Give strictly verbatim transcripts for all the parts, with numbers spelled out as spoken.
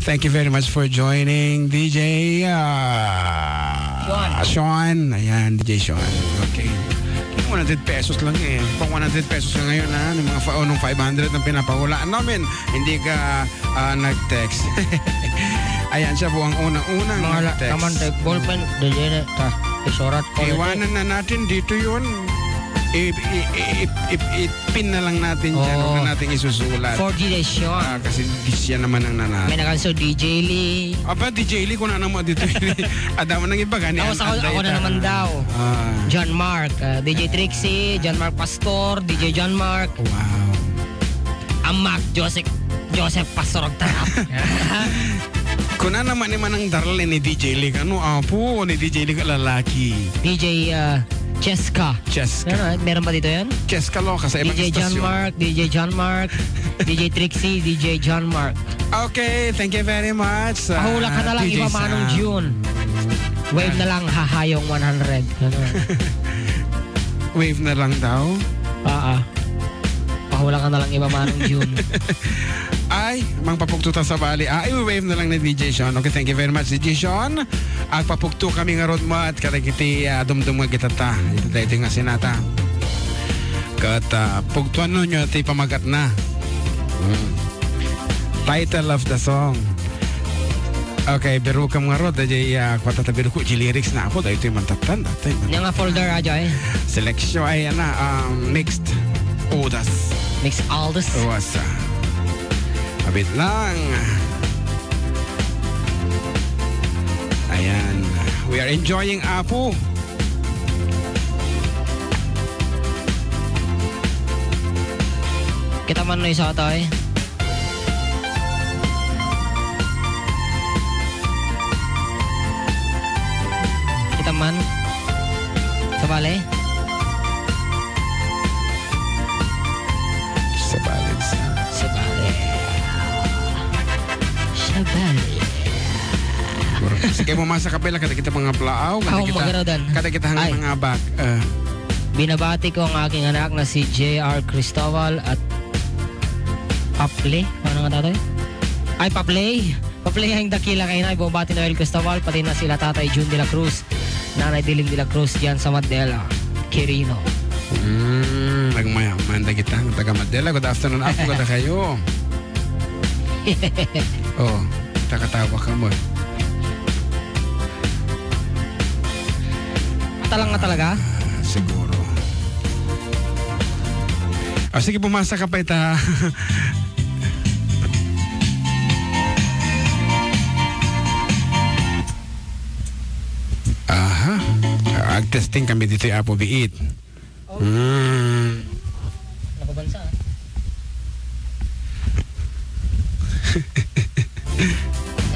Thank you very much for joining, D J, ah, Sean. Sean. Ayan, D J Sean. Okay. One hundred pesos lang eh. Pang one hundred pesos ka ngayon, ha? Yung mga fa-, nung five hundred ang pinapahula. Ano, men? Hindi ka, ah, nag-text. Ayan, siya po ang unang-unang Mga la-, nag-text. Naman, type ballpen, D J na, ta, isurat ko ulit. Iwanan na natin dito yun. I, i, i, i, i, i-pin na lang natin dyan. Oo. Huwag na natin isusulat. For D J Sean. Ah, kasi di siya naman ang nanalo. May nag-answer, D J Lee. Aba, D J Lee, kung ano mo dito. Adamo nang iba, gani. Tapos ang ako, ako na update, naman ah. Daw. Ah. John Mark, ah, D J Trixie, John Mark Pastor, D J John Mark. Wow. Amak, Joseph, Joseph Pastor Agtarap. Kuna naman ni Manang Darlene ni D J Lee, ano, apo, ni D J Lee ka lalaki. D J, ah, Cheska. Cheska. Ano, meron ba dito yan? Cheska Loca sa ibang D J John istasyon. Mark, D J John Mark, D J Trixie, D J John Mark. Okay, thank you very much, ah, Pahula ka na lang D J iba, Manong Sam. June. Wave na lang, hahayong one hundred. Ano? Wave na lang daw? Ah, ah. Pahula ka na lang iba, Manong June. Ay, mangpapugto ta sa bali. Ah, i-wave na lang ni D J Sean. Okay, thank you very much, D J Sean. Agpapugto kami ngarud met kadagiti, ah, dumdum nga gitata. Ita daytoy nga sinata. Ket, ah, pugtuanonyo ti pamagatna. Mm. Title of the song. Okay, birukam ngarud, dayjay, ah, kuan ta, birukko, di lyrics na apo, daytoy mantattan, daytoy man- Nia nga folder, ah, Jay? Selection ay, ana, um, mixed. Odas. Mixed Aldas. Odas. Abit lang. Ayan. We are enjoying Apo. Kita man no isu tayo. Kita man. Sabali. Sabali. Sabali. Sabali. Sige, pumasa ka pala, kada kita mga plaaw, kada Ako, kita, magaradan. Kada kita hanggang Ay. Mga bak, eh. Binabati ko ang aking anak na si J R Cristobal at Paple. Ano nga tatay? Ay, Paple. Paple ang dakila kayo na. Ibabati Noel Cristobal, pati na sila Tatay Jun de la Cruz, Nanay Diling de la Cruz, dyan sa Mandela, Quirino. Mm, nagmayaman na kita. Taga Mandela, good afternoon. Apo, kada kayo. Oh, takatawa ka mo. Talang nga talaga? Ah, siguro. Ah, sige, pumasa ka pa ita. Aha. Ah, ag-testing kami dito, Apo Biit. Hmm. Napabansa, ah.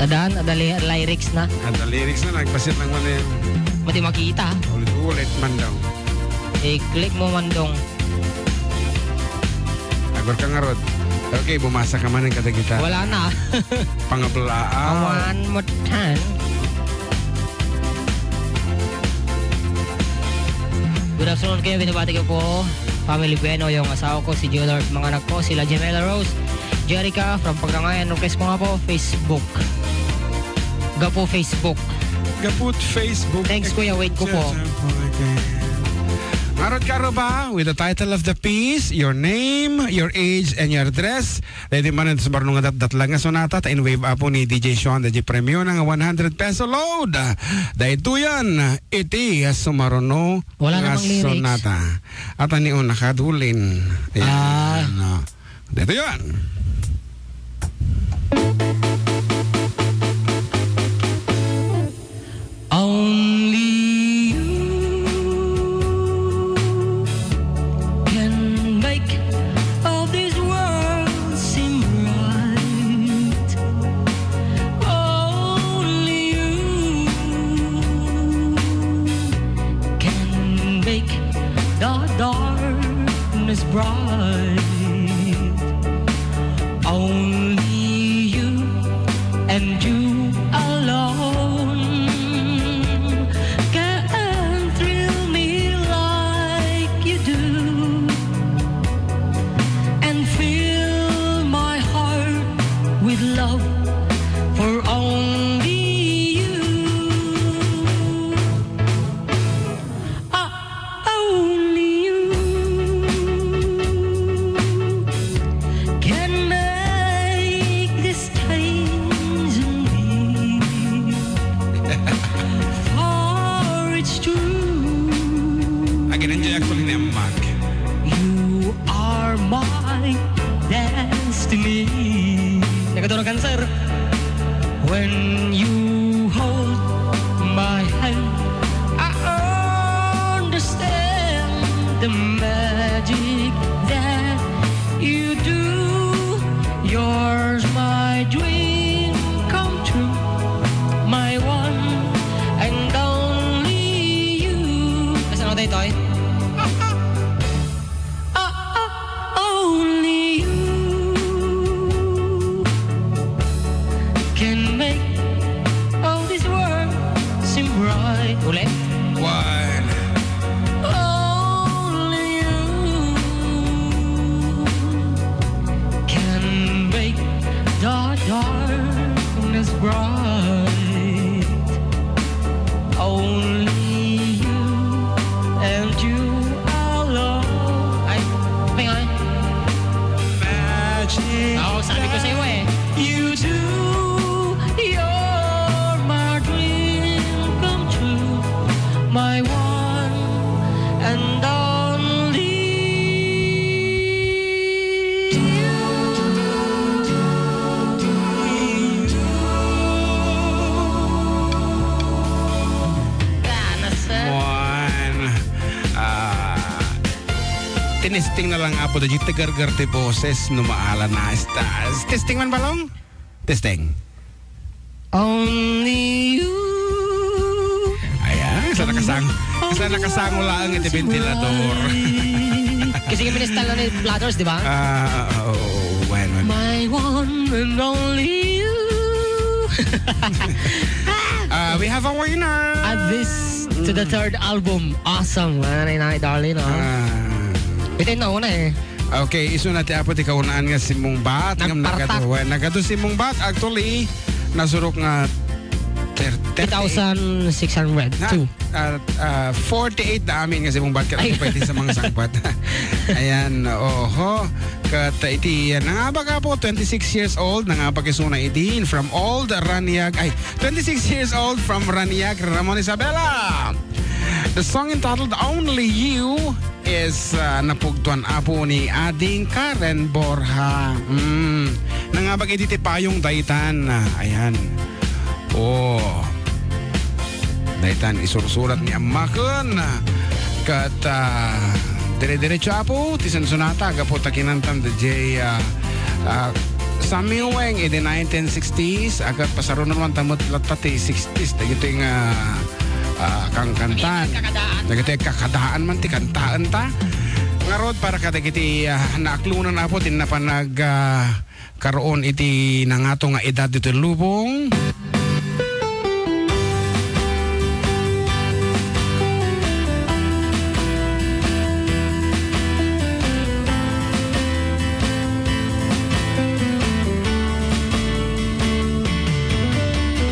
Adan, ada li-, lyrics na. Ada lyrics na, nagpasit lang man yan. Mati makita. Ulit-ulit man daw. I-click mo man dong. Agor ka nga, Rod. Okay, bumasa ka man ng kadagita. Wala na. Pangablaa. One more time. Good afternoon kayo. Binabati ko po, Family Bueno, yung asawa ko, si Junior, at mga anak ko, sila Jamela Rose, Jerica, from Pagrangayan. Request ko nga po, Facebook. Gapo Facebook. Gapo't Facebook. Thanks, Kuya. Wait ko po. Ngarud ka, Roba, with the title of the piece, your name, your age, and your address. Dahil di man sa barno nga dat-, datlag nga sonata, ta in wave apo ni D J Sean, D J Premio na nga one hundred peso load. Dahil to yan, iti sumaruno Wala nga namang lyrics. Sonata. At ani una kadulin. Ayan, Ah. ano. Dito yan. Only you can make all this world seem right. Only you can make the darkness bright. Only you and you alone can thrill me like you do and fill my heart with love for When you hold my hand, I understand the magic that you do. Yours my dream come true, my one and only you. Kasano tayo, Toy? Ah, ah, only you can make all this world seem bright. Ulit. One. Only you can make the darkness bright. Only you and you alone. Ay, may nga. Magic. Oo, sabi ko sa'yo eh. You do, you're my dream come true, my one and only you. Ah, nasa. One. Ah, tinesting na lang, Apo, dagiti gargar ti boses no maala na. Testing man, Balong? Testing. Only you. Ayan, sa nakasang-, sa nakasango laeng iti ventilador. Kasi kami ni style ni Platters, di ba? Ah, oo, bueno. My one and only you. Ah, we have a winner. Add this to the third album. Awesome. Ano na, darling, oh. Ah. Ito yung nauna eh. Okay, isu na ti Apo ti kaunaan nga simmungbat. Ngem nagpartak. Nagadu, well, nagadu simmungbat. Actually, nasurok nga ter-, thirty-eight. Two thousand six hundred two. Na, ah, ah, forty-eight da amin nga simmungbat ket ay, pwede sa mga sangbat. Ayan, oho. Ket iti, ah, nangabak, Apo, twenty-six years old, nangabak isuna idin from Old Raniag. Ay, twenty-six years old from Raniag, Ramon Isabela. The song entitled Only You is, ah, napugtuan, Apo, ni Ading Karen Borja. Mm. Nangabak iti ti payong daytan. Ah, ayan. Oh. Daytan isursurat ni Ammaken. Ket, ah, dire-diretso, Apo, ti sunsunata gapu ta kinantan da J, ah, ah, Sammy Weng iti nineteen sixties, a ket pasarunon man ta met latta ti sixties, dagitoy nga ah, kangkantan. Kakadaan. Dagiti kakadaan man ti kantaen ta. Ngarud, para kadagiti, ah, naaklonan, Apo, ti napan nag, ah, karoon iti nangato nga edad ditoy lubong.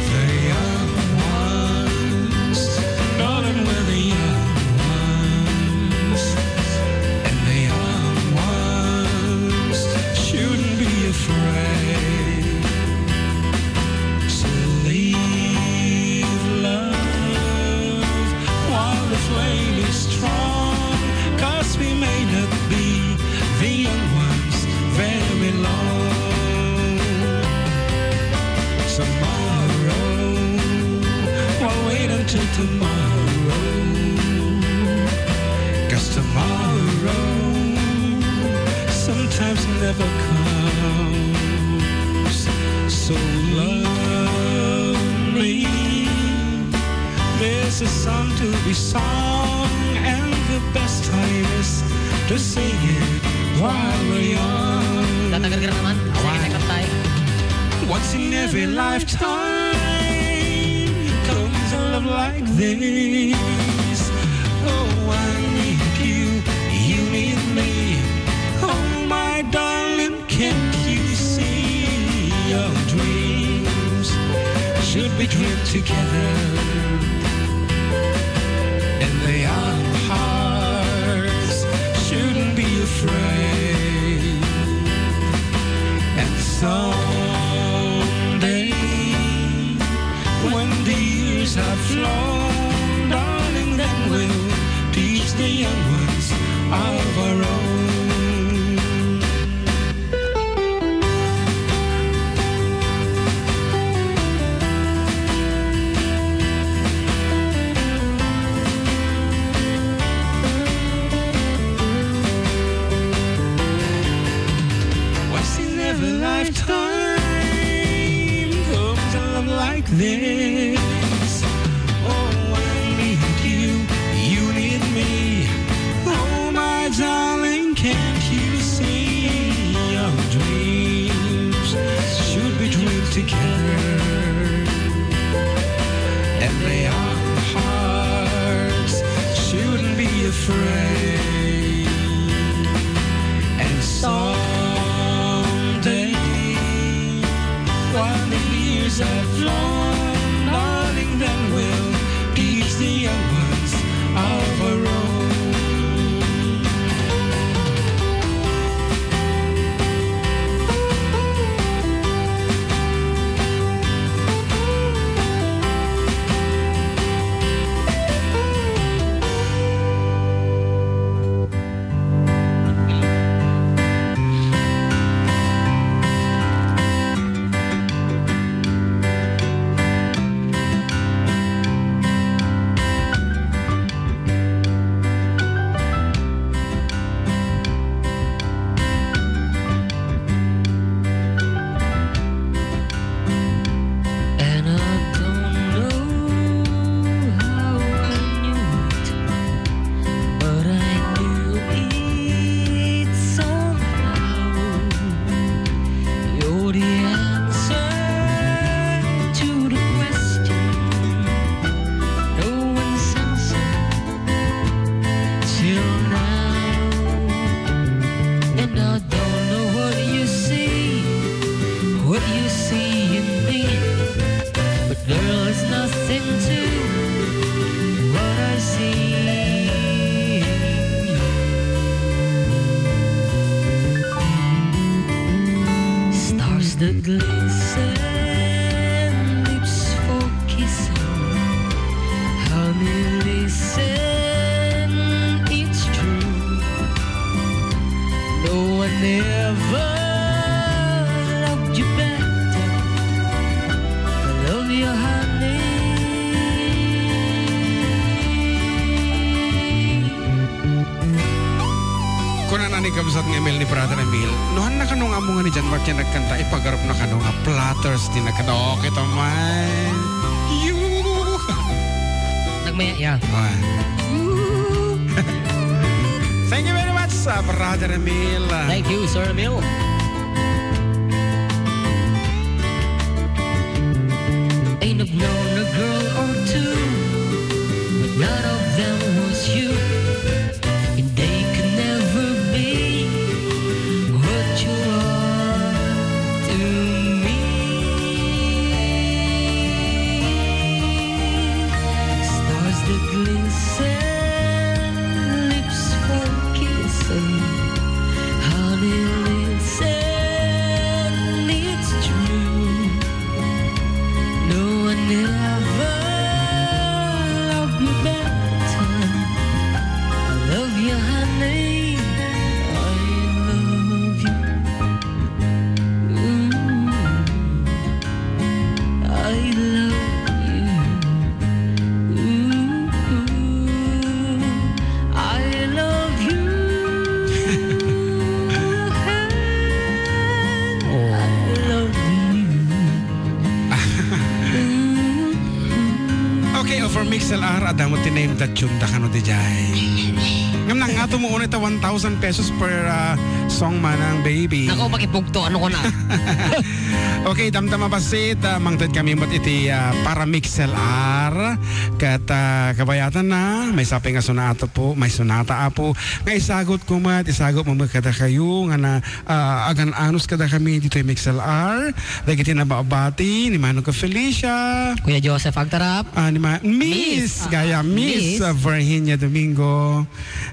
The young ones, darling, we're the young ones, and the young ones shouldn't be afraid. So leave love while the flame is strong, 'cause we may not be the young ones very long. Tomorrow, why wait until tomorrow? 'Cause tomorrow sometimes never comes. So love me. There's a song to be sung, and the best time is to sing it while we're young. Tatagal ka na naman. Sige, why? Take up tayo. Once in every lifetime comes a love like this. Oh, I need you, you need me. Oh, my darling, can't you see your dreams should be dreamed together? And the young hearts shouldn't be afraid. And someday, when the years have flown, darling, then we'll teach the young ones of our own. This, oh, I need you, you need me. Oh, my darling, can't you see our dreams should be dreamed together? And they are hearts shouldn't be afraid. And someday, while the years have flown, darling, then we'll teach the young ones of our own. And I don't know how I knew it, but I knew it somehow. You're the answer to the question no one's answered till now. And I don't know what you see, what you see in me, but there's nothing to what I see in you. Stars that glisten, lips for kissing. Honey, listen, it's true. No one ever loved you better. I love you, honey. Kunana ni kabsat nga Emil ni Brother Emil, "No, han na kano nga ammo nga ni John Mark ti nagkanta, ipagarupna kano nga platters ti nagkanta." Okay, tamay. You. Nagmaya, yeah. Ah. Thank you very much, uh, Brother Emil. Thank you, Sir Emil. And I've known a girl or two, but none of them was you. And they could never be what you are to me. Stars that glisten, lips for kissing. Honey, listen, it's true. No one ever loved you better. I love you, honey. I love you. Ooh, I love you. Ooh, I love you. Oh. I love you. Okay, over Mix L R, adda mo ti name that tune da kano di jay. Ngem nangato mo unay ta one thousand pesos per, ah, song manang baby. Nako, makipugto, ano ko na? Okay, damdama bassit, ah, mangted kami met iti, ah, para Mix L R. Ket, ah, kabayatan na, maysa pay nga sonata, Apo, may sonata, Apo, nga isagut ko met, isagut mo met kadakayo, nga na, ah, agan-anos kadakami ditoy Mix L R. Dagiti nababati ni Manong Felicia. Kuya Joseph Agtarap. Ah, ni Ma-, Miss, Miss, ah, gaya, Miss, Miss, ah, Virginia Domingo.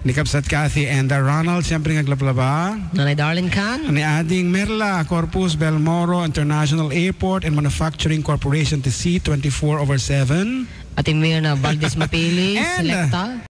Ni Kabsat Kathy and, ah, Ronald, siyempre, nga aglablaba. Nanay Darlene Can. Ni Ading Merla, Corpus Belmoro International Airport and Manufacturing Corporation, T C, twenty-four over seven. Ate Mirna Valdez Mapili, and, ah, Selecta.